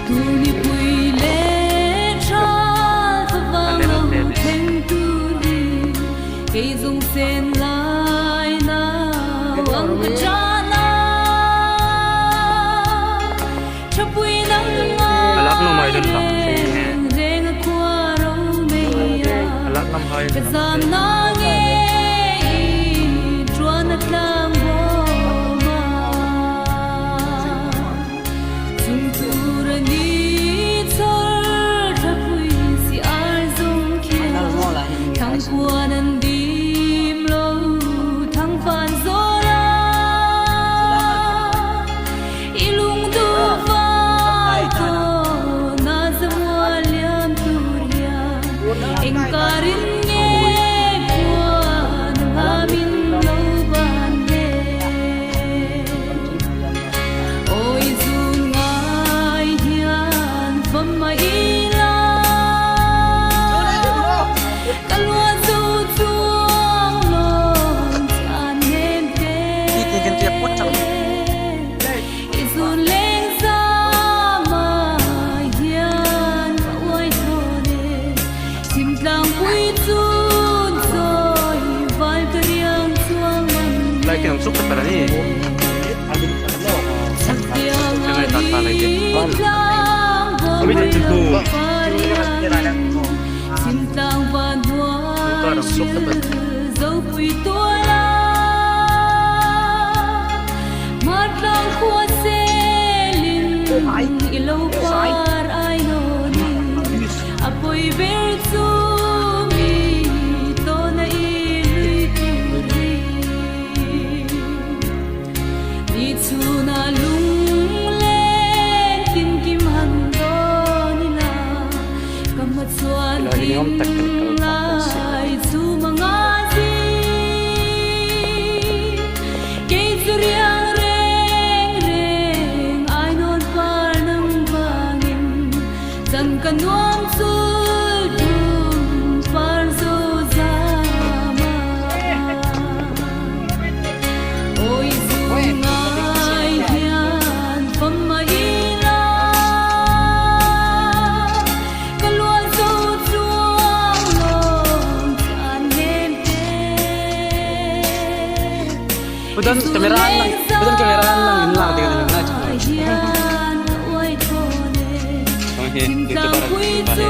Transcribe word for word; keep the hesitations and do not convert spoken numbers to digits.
Tuni pui le ṭha vang lo thleng tur hi, kei zong sen lai nau ang ka ṭan a. Ṭhapui nang ngai a lak nuom hai dun lak. Reng reng a khua ro mei a. A lak nuom hai. Ka zam na ngei in ṭuan a tlang bawm a. Chung tur a ni chor ṭhapui si ar zong khi. Thangpuan an dim lo, thangpan zawl a. I lungdu vai thaw na zamual liam tur hian, engkarin nge puan ngamin lo ban le. Awi zun ngai hian fam a ila. Ka luah zo chuang lawm chan hnem te. I zun leng zama hian ka uai thaw le. Thimtlangpui chun chawi vai ka riang chuang man. Lai tiang suk ka pera ni. Chhak tiang a ri tlang bawm. Thimtlang van hnuai sil zo pui tuala. Hmartlang khua selin i lo par ai naw ni. A pawi ber chu mi tawna i lui tur hi. Ni chuna lunglen tin kim han dawn ila. Ka hma chuan ding lai chu manga zing. Kei chu riang reng reng ai nawn par nang vangin. Chan ka nuam chu tum par zo zama. Awi zun ngai hian fam a ila. Ka luah zo chuang lawm chan hnem te. Put on camera an lang, put on camera an lang, in lang ding ding na. Hian ka uai thaw le. Thimtlangpui chu